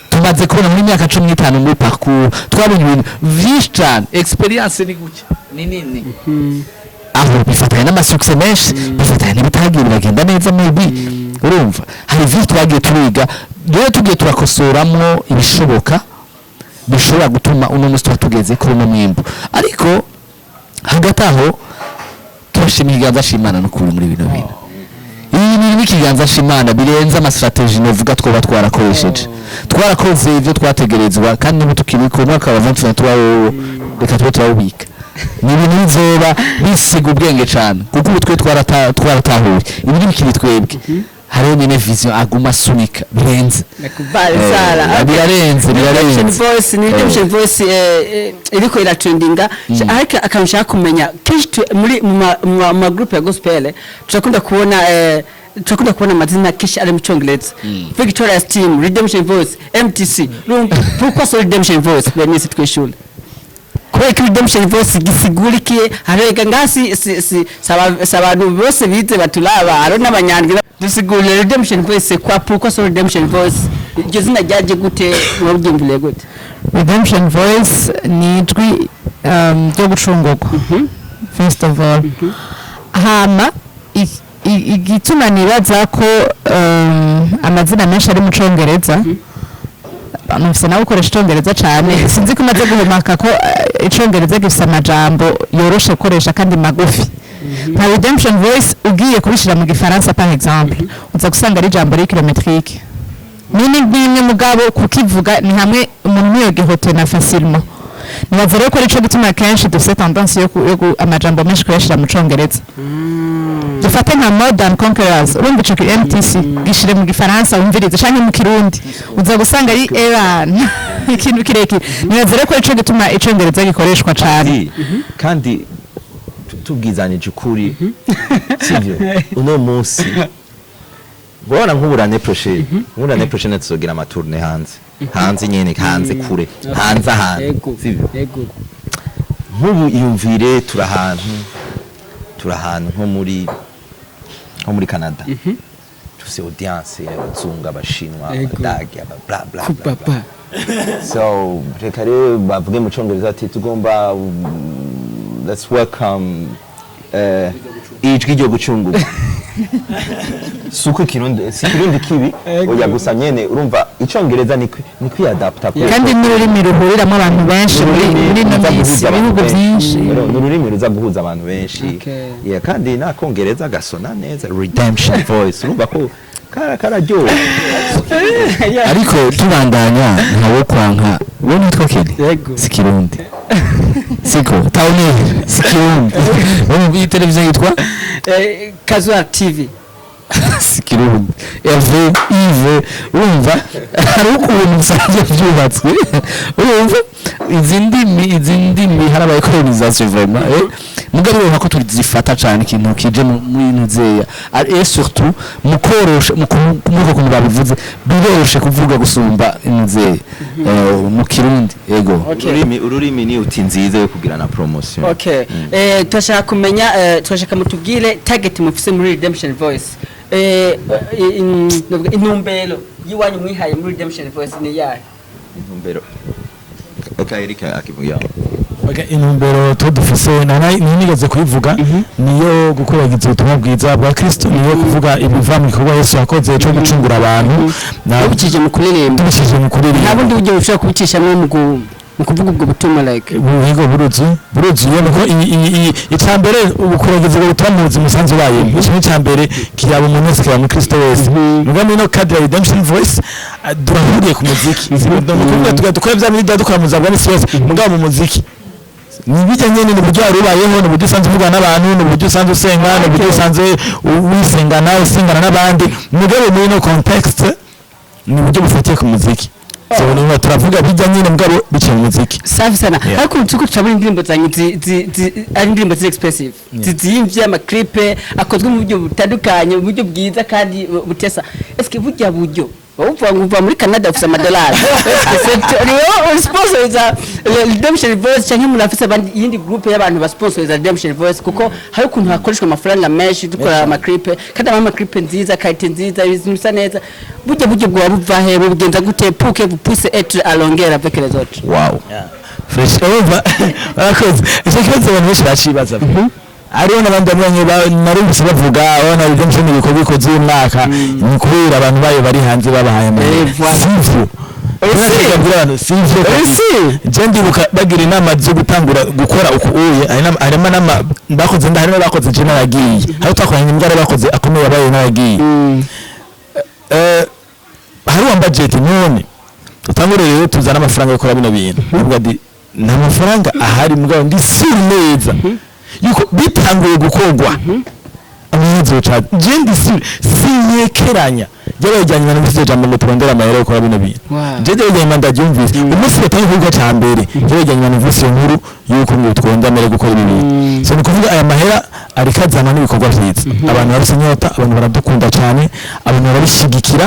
Tumaze kubona muri myaka 15 muri parcours, twabonye ibintu vyinshi cane, experience ni gutya, ni nini aho, bifatanya n'ama succès menshi, bifatanya n'ibitagiye biragenda neza maybe. Urumva hari vyinshi twagiye turiga, rero tugiye turakosoramwo ibishoboka bishobora gutuma uno munsi tuba tugeze kuri uno mwimbu. Ariko hagati aho turashima ikiganza c'Imana n'ukuri muri bino bintu. Ibi bintu n'ikiganza c'Imana birenze ama stratégies novuga twoba twarakoresheje. Twarakoze ivyo twategerezwa, kandi n'ubu tukiri ku mwaka wa 2023 wowo reka tube turawubika. Ni ibintu bizoba bisiga ubwenge cane, kuko ubu twe twaratahuye ibi ntibikiri twebwe, hariho nyene vision aguma asunika birenze. Nakubali sana. Birarenze, birarenze. Redemption Voice ni Redemption Voice iriko iratrendinga. Ariko akantu nshaka kumenya, kenshi muri mu ma group ya gospel turakunda kubona amazina kenshi ari mu Cyongereza: Victorious Team, Redemption Voice, MTC. Urumva, pourquoi so Redemption Voice? Bernice, twishule kubera ko Redemption Voice gisigurikiye harega ngasi si si abantu bose bize batulaba, hariho n'abanyandwi. Dusigurire Redemption Voice kwa pourquoi so Redemption Voice, iryo zina ryaje gute, mwabyumviriye gute? Redemption Voice ni ijwi ryo gucungurwa, first of all. Hama igituma nibaza ko amazina menshi ari mu Congereza, numvise nawe ukoresha Icongereza cyane, sinzi ko umaze guhumaka ko Icongereza gifise amajambo yoroshe gukoresha kandi magufi. Nka Redemption Voice, ugiye kubishira mu Gifaransa par exemple, uza gusanga ari ijambo riri kilométrique nini nk'imwe, mugabo kukivuga ni hamwe umuntu ntiyogihotena facilement. Nibaza rero ko arico gituma kenshi dufise tendance yo amajambo menshi kuyashira mu Congereza. Dufate nka More Than Conquerors, urumva ico ki MTC, gishire mu Gifaransa wumvirize, canke mu Kirundi, uza gusanga ari eran ikintu kirekire. Nibaza rero ko arico gituma Icongereza gikoreshwa cane. Kandi tubwizanije ukuri, sivyo, uno munsi urabona nk'ubu l'année prochaine tuzogira ama tournées hanze, hanze nyene, hanze kure, hanze ahantu, sivyo? Ego. Nk'ubu iyumvire, turi ahantu nko muri Canada, dufise audience y'abazungu, abashinwa, abadage, aba bla bla bla bla. Papa. So reka rero bavuge mu Cyongereza ati tugomba let's welcome ijwi ryo gucungurwa. Si uko Ikirundi, si Ikirundi kibi, oya, gusa nyene urumva Icyongereza ni kwiyadapta. Kandi n'ururimi ruhuriramo abantu benshi muri ino ruza minsi, guhuza abantu ibihugu benshi. byinshi. Rero ni ururimi ruza guhuza abantu benshi. Okay. Yeah, kandi n'akongereza gasona neza, Redemption Voice, urumva ko Kararyoha. Ariko tubandanya, ntawo kwanka we nitwa Kelly. Yego. Si Kirundi, siko tawuni, si Kirundi. Wowe iyi televiziyo yitwa? Casual TV. Si Kirundi. Hervé, Yves, urumva hari ukuntu usanga byubatswe, urumva izi ndimi harabaye colonisation vraiment, mugabo urabona ko tuzifata cyane, ikintu kije muri ntuzeya, et surtout mu korosha, muri uko kuntu babivuze, biroroshe kuvuga gusumba ntuzeya mu Kirundi, yego. Ururimi ni uti nziza yo kugira na promotion. Okay. Turashaka kumenya, turashaka mutubwire target mufise muri Redemption Voice. Novuga intumbero y'iwanyu mwihaye muri Redemption Voice ni yahe? Intumbero, okay, Eric akivuga. Okay, intumbero tuba dufise nigeze kuyivuga, niyo gukwirakwiza ubutumwa bwiza bwa Kristo, niyo kuvuga ibiva mu gikorwa Yesu yakoze cyo gucungura abantu Tubicishije mu kuririmba. Tubicishije mu kuririmba. Nta bundi buryo bushobora kubicishamo mu kuvuga ubwo butumwa, like? Ubuhigo buruzuye nuko icambere ubukuragiza ubwo butumwa mu buzima usanzwe ubayemo, ico ni icambere kiraba umuntu wese, kiraba umukristo wese. Nuko muri ino cadre ya Redemption Voice, durahuriye ku muziki. Ni ukuvuga dukora bya bindi dukora mu buzima bwa misi yose, mugabo mu muziki ni bijya nyene, ni uburyo wari ubayeho, ni uburyo usanzwe uvugana n'abantu, ni uburyo usanzwe usenga, ni uburyo usanzwe wisengana, usengana n'abandi, mugabo muri ino context ni uburyo bufatiye ku muziki. So ni turavuga bijya nyene, mugabo biciye mu muziki. Safi sana. Yeah. Ariko ubu turabona indirimbo zanyu ari indirimbo ziri expressive, zizimvye, ama clip akozwe mu buryo butandukanye, mu buryo bwiza kandi butesa. Eske burya buryo uvuga ngo uva muri Canada, ufise amadolari, eske c'est niyo sponsoriza Redemption Voice, canke murafise abandi, iyindi groupe y'abantu basponsoriza Redemption Voice? Kuko hari ukuntu hakoreshwa amafaranga menshi dukora ama clip, kandi ama clip nziza, qualité nziza, ibintu bisa neza. Burya buryo bwoba buva he? Bugenza gute pour que vous puissiez être à longueur avec les autres? Wow. Fresh, urumva barakoze icyo kibazo, abantu benshi bacibaza. Hariho n'abandi bamwe narumvise bavuga, abana Redemption ibikorwa ikoze uyu mwaka ni kubera abantu bayo bari hanze babahaye amahera. Voilà. Sivyo. Sivyo abantu, sivyo kabisa. Je ndibuka bagira inama zo gutangura gukora uku uye, harimo inama bakoze, harimo bakoze je naragiye, hari twakoranye imbwa bakoze akomeye yabaye naragiye. Hari uwambaje ati: "None utangure rero tuzane amafaranga yo gukora bino bintu?" Avuga ati: "Nta mafaranga ahari, mugabo ndi sûr neza yuko bitanguye gukorwa amaherezo ca je ndi sûr, sinyekeranya." Jyewe na numvise ijambo ngo turondere amahera yo gukora bino bintu. Wow. Je jyewe ndaryumvise umunsi batangiye kuvuga ca mbere, jyewe numvise iyo nkuru yuko ngo twonde amahera yo gukora ibi bintu. So ni ukuvuga aya mahera ariko azana n'ibikorwa vyiza. Abantu barafise inyota, abantu baradukunda cyane, abantu barabishigikira,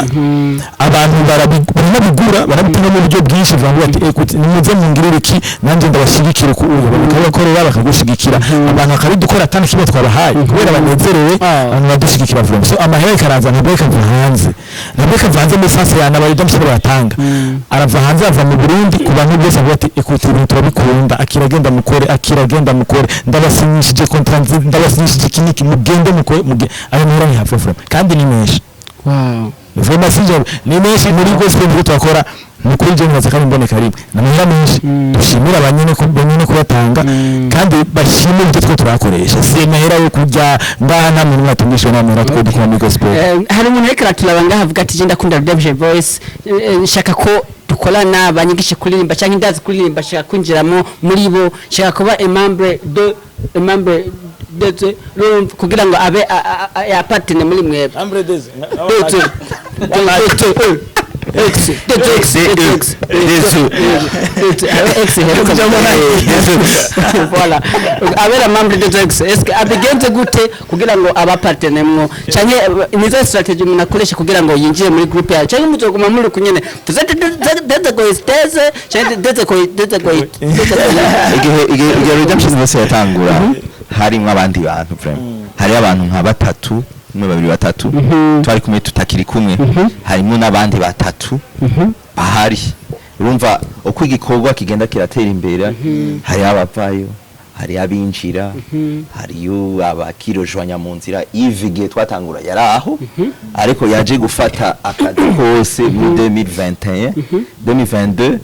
abantu baranabigura, barabitanga mu buryo bwinshi, bavuga ati: "Écoute, nimuze mungirire iki, nanjye ndabashigikira uku." Uyu bakabakorera, bakagushigikira, abantu bakabidukora atani kimwe twabahaye kubera banezerewe. Abantu badushigikira vuba. So amahera ikaraza, ntabwo ikava hanze, ntabwo ikava hanze muri sens ya naba Redemption bayatanga, arava hanze, ava mu Burundi ku bantu bose bavuga ati: "Écoute, ibintu turabikunda, akiragenda mukore, akiragenda mukore, ndabasinyishije contrat, ndabasinyishije iki n'iki, mugende mukore." Ayo mahera ni hafi vraiment, kandi ni menshi. Vraiment sinjye, ni menshi muri gospel ibyo turakora. Ni kuri je nkaza kandi mboneka rimwe, ni amahera menshi. Dushimira abanyene ko banyene kubatanga kandi bashimire ibyo twe turakoresha. Si amahera yo kurya ngaha, nta muntu mwatungishwe n'amahera twe dukora muri gospel. Hari umuntu ariko araturaba ngaha avuga ati: "Je ndakunda Redemption Voice, nshaka ko dukorana, banyigishe kuririmba, cyangwa ndazi kuririmba, nshaka kwinjiramo muri bo, nshaka kuba un membre de urumva, kugira ngo abe appartene muri mwebwe." De de X de X de X de X heruka, voilà, abera membre de X, est-ce que abigenze gute kugira ngo abapartenemwo, canke nizo strategy umuntu akoresha kugira ngo yinjire muri groupe yawe, canke muzoguma muri kunyene tuzete deze goisteze canke deze ko deze ko Igihe Redemption Voice yatangura, harimwo abandi bantu vraiment, hariho abantu nka batatu, umwe, babiri, batatu twari kumwe, tutakiri kumwe, harimo n'abandi batatu bahari. Urumva uko igikorwa kigenda kiratera imbere, hariho abavayo, hariho abinjira, hariyo abakirojwanya mu nzira. Yves igihe twatangura yari aho, ariko yaje gufata akazi kose muri 2021, 2022.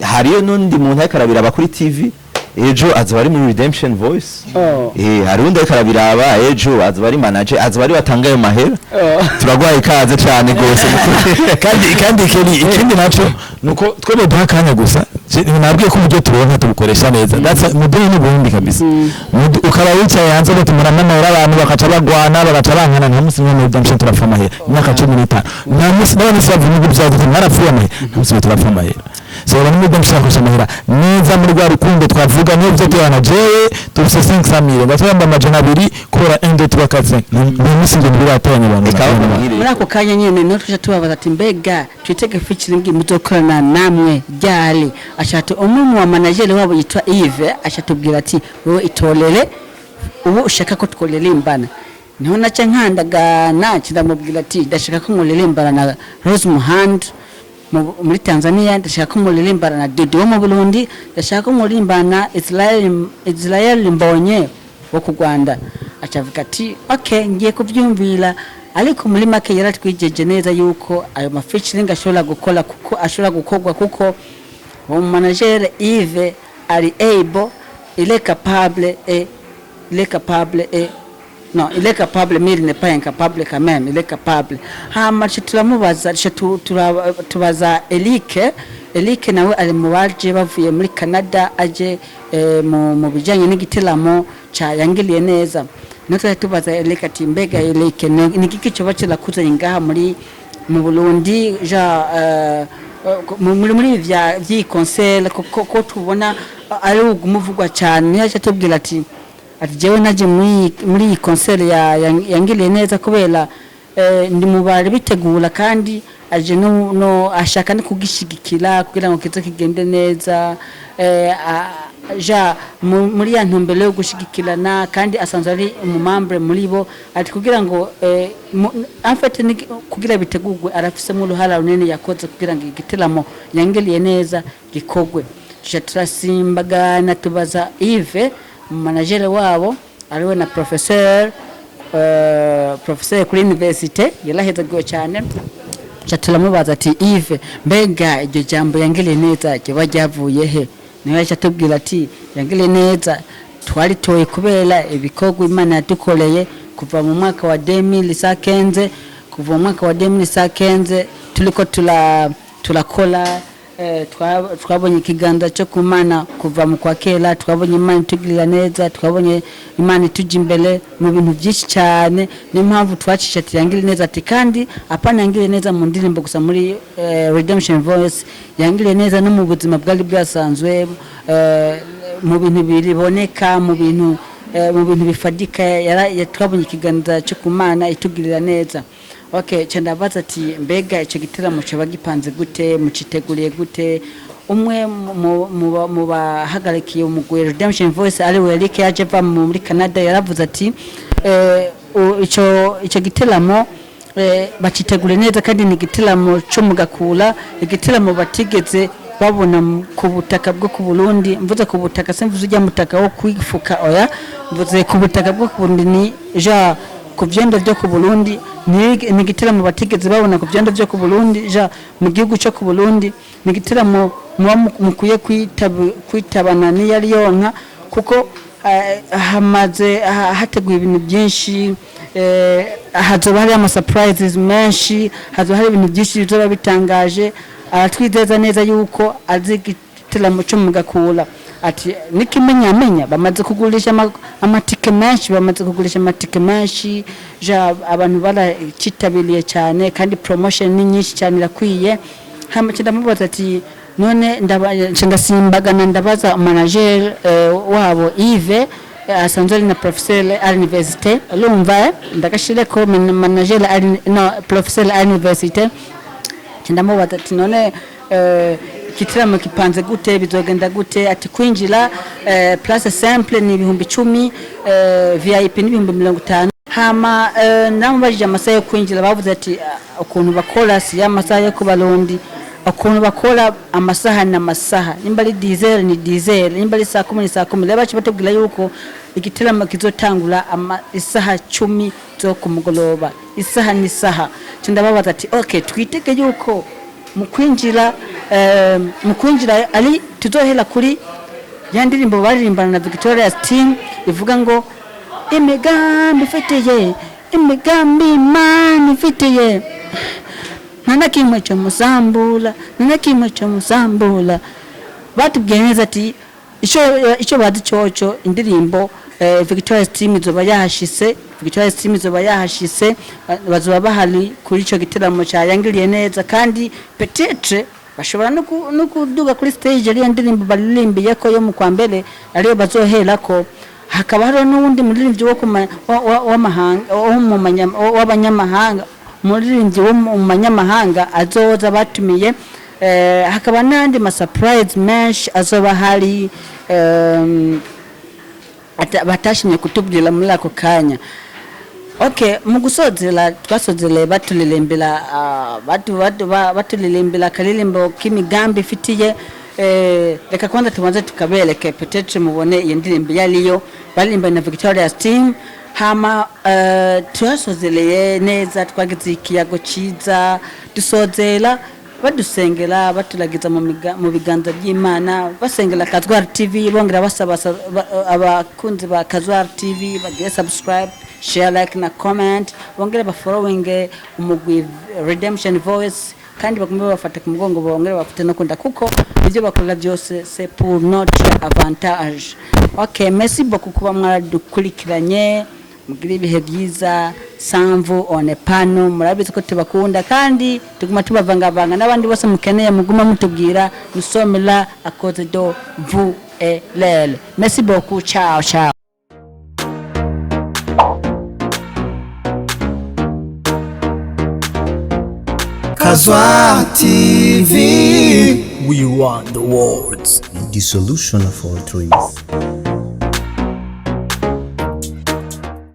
Hariyo n'undi muntu ariko arabiraba kuri TV. Ejo azoba ari muri Redemption Voice. Oh. Hari undi ariko arabiraba, ejo azoba ari manager, azoba ari watanga ayo mahera. Turagwaye ikaze cane gose. Kandi Kelly, ikindi naco nuko twebwe duha akanya gusa. Nabwiye ko uburyo turonka tubukoresha neza. That's muduhe n'ubundi kabisa. Ukaba wicaye hanze batumura amahera, abantu bakaca bagwana, bagaca bankana. Nta munsi umwe muri Redemption turapfa amahera. Imyaka 15, nta munsi n'abandi bavuga ibihugu byacu mwarapfuye amahera, nta munsi umwe turapfa amahera. So abantu muri Redemption bakoresha amahera neza muri rwa rukundo twavuga. Niyo tuyana jewe tufise 500 mille, ndatwamba 200 kubera 1 2 3 4 5, nta munsi ngo biratoranya abantu. Reka bakubwire. Muri ako kanya nyene niho tuja tubabaza ati: "Mbega twitege featuring muzokorana namwe ryari?" Ashatu umwe mu manager wabo yitwa Yves ashatubwira ati: "Wowe itorere ubu ushaka ko tworirimbana." Niho naca nkandagana, ndamubwira ati: "Ndashaka ko muririmbana na Rose Muhando muri Tanzania, ndashaka ko muririmbana na Dudu wo mu Burundi, ndashaka ko muririmbana na Israel Mbonye wo ku Rwanda." Acavuga ati: "Okay, ngiye kubyumvira." Ariko muri make yaratwijeje neza yuko ayo ma featuring ashobora gukora, kuko ashobora gukorwa, kuko uwo manager Yves ari able, il est capable et il est capable et non, il est capable, mais il n'est pas incapable quand même, il est capable. Hama tuca turamubaza, tuca tubaza Eric. Eric nawe ari mu baje bavuye muri Canada, aje mu bijyanye n'igiteramo ca yangiriye neza. Niho twari tubaza Eric ati: "Mbega Eric, ni igiki coba kirakuzanye ngaha mu Burundi ja muri ibi vy'iyi concert, ko tubona ari ugumuvugwa cyane?" Niyo yaje atubwira ati: "Jewe naje muri iyi concert yangiriye neza kubera ndi mu bari bitegura, kandi aje no ashaka no kugishigikira kugira ngo kize kigende neza, ja muri ya ntumbero yo gushigikirana, kandi asanzwe ari umu membre muri bo." Ati kugira ngo en fait kugira bitegurwe arafisemo uruhara runini yakoze kugira ngo igiteramo yangiriye neza gikorwe. Tuca turasimbagana tubaza Yves, manager wabo, ariwe na professeur kuri université, yarahezagiwe cyane. Tuca turamubaza ati: "Yves, mbega iryo jambo yangiriye neza ryoba ryavuye he?" Niwe yaca atubwira ati: "Yangiriye neza twaritoye kubera ibikorwa Imana yadukoreye kuva mu mwaka wa 2015, kuva mu mwaka wa 2015 turiko turakora, twabonye ikiganza cyo ku Mana kuva mu kwa kera, twabonye Imana itugirira neza, twabonye Imana ituja imbere mu bintu byinshi cyane. Niyo mpamvu twacisha ati yangire neza." Ati kandi apana yangire neza mu ndirimbo gusa muri Redemption Voice, yangire neza no mu buzima bwari bwasanzwe, mu bintu biboneka, mu bintu bifadika, twabonye ikiganza cyo ku Mana itugirira neza. Okay, ca ndabaza ati: "Mbega ico giteramo coba gipanze gute, muciteguriye gute?" Umwe mu bahagarikiye umugwi Redemption Voice, ari we Eric yaje ava muri Canada, yaravuze ati ico giteramo bacitegure neza, kandi ni igiteramo co mu gakura, igiteramo batigeze babona ku butaka bwo ku Burundi. Mvuze ku butaka, simvuze ujya mutaka wo kwifuka, oya, mvuze ku butaka bwo ku Burundi, ni ja ku vyondo vyo ku Burundi. Ni igiteramo batigeze babona ku vyondo vyo ku Burundi, ja mu gihugu cyo ku Burundi. Ni igiteramo muba mukwiye kwitabana n'iyari yonka, kuko hamaze hateguye ibintu byinshi, hazoba hari ama surprises menshi, hazoba hari ibintu byinshi bizoba bitangaje. Aratwizeza neza yuko azi igiteramo cyo mu gakura, ati n'ikimenyamenya bamaze kugurisha amatike menshi, bamaze kugurisha amatike menshi, ja abantu baracitabiriye cyane, kandi promotion ni nyinshi cyane, irakwiye. Hama nca ndamubaza ati none nca ndasimbagana ndabaza manager wabo Yves, asanzwe ari na professeur à l'université. Urumva, ndagashireko manager ari no professeur à l'université. Nca ndamubaza ati: "None igitaramo kipanze gute, bizogenda gute?" Ati kwinjira place simple ni 10,000, VIP ni 50,000. Hama namubajije amasaha yo kwinjira, bavuze ati ukuntu bakora si ya masaha yo ku Barundi, ukuntu bakora amasaha na masaha, nimba ari 10h ni 10h, nimba ari saa 10 ni saa 10. Rero baca batubwira yuko igiteramo kizotangura isaha 10 zo ku mugoroba, isaha n'isaha. Nca ndababaza ati: "Okay, twitege yuko mu kwinjira ari tuzohera kuri Ya ndirimbo baririmbana na Victorious Team ivuga ngo imigambi ifitiye, imigambi Imana ifitiye, nta na kimwe cyo musambula, nta na kimwe cyo musambula. Batubwiye neza ati icyo bazi cyoco indirimbo Victorious Team izoba yahashise, Victorious Team izoba yahashise, bazoba bahari kuri ico giteramo cya yangiriye neza. Kandi peut-être bashobora no kuduga kuri stage ariyo ndirimbo baririmbiye ko yo mu kwa mbere ariyo bazoherako. Hakaba hariho n'uwundi muririmbyi wo kuma- wa- wa- w'amahanga, wo mu w'abanyamahanga, umuririmbyi wo mu manyamahanga azoza batumiye. Hakaba n'andi ma surprise menshi azoba hari batashimye kutubwira muri ako kanya. Okay, mu gusozera twasozereye batulirimbira batulirimbira akaririmbo k'imigambi ifitiye. Reka kwanza tubanze tukabereke, peut-être mubone iyo ndirimbo iyo ariyo baririmba na Victorious Team. Hama turasozereye neza, twagize ikiyago ciza, dusozera badusengera, baturagiza mu biganza by'Imana, basengera Kazwar TV, bongera basaba abakunzi ba Kazwar TV bagire subscribe, share, like na comment, bongere bafollowing umugwi Redemption Voice, kandi bagume babafata ku mugongo, bongere bafate no kunda, kuko ibyo bakora byose c'est pour notre avantage. Okay, merci beaucoup kuba mwaradukurikiranye. Mugire ibihe byiza. Samvu one pano, murabizi ko tubakunda kandi tuguma tubavangavanga n'abandi bose mukeneye, muguma mutubwira. Nous sommes là à cause de vous et l'elle. Merci beaucoup, ciao ciao. Kazwa TV. We run the world. The solution of all dreams.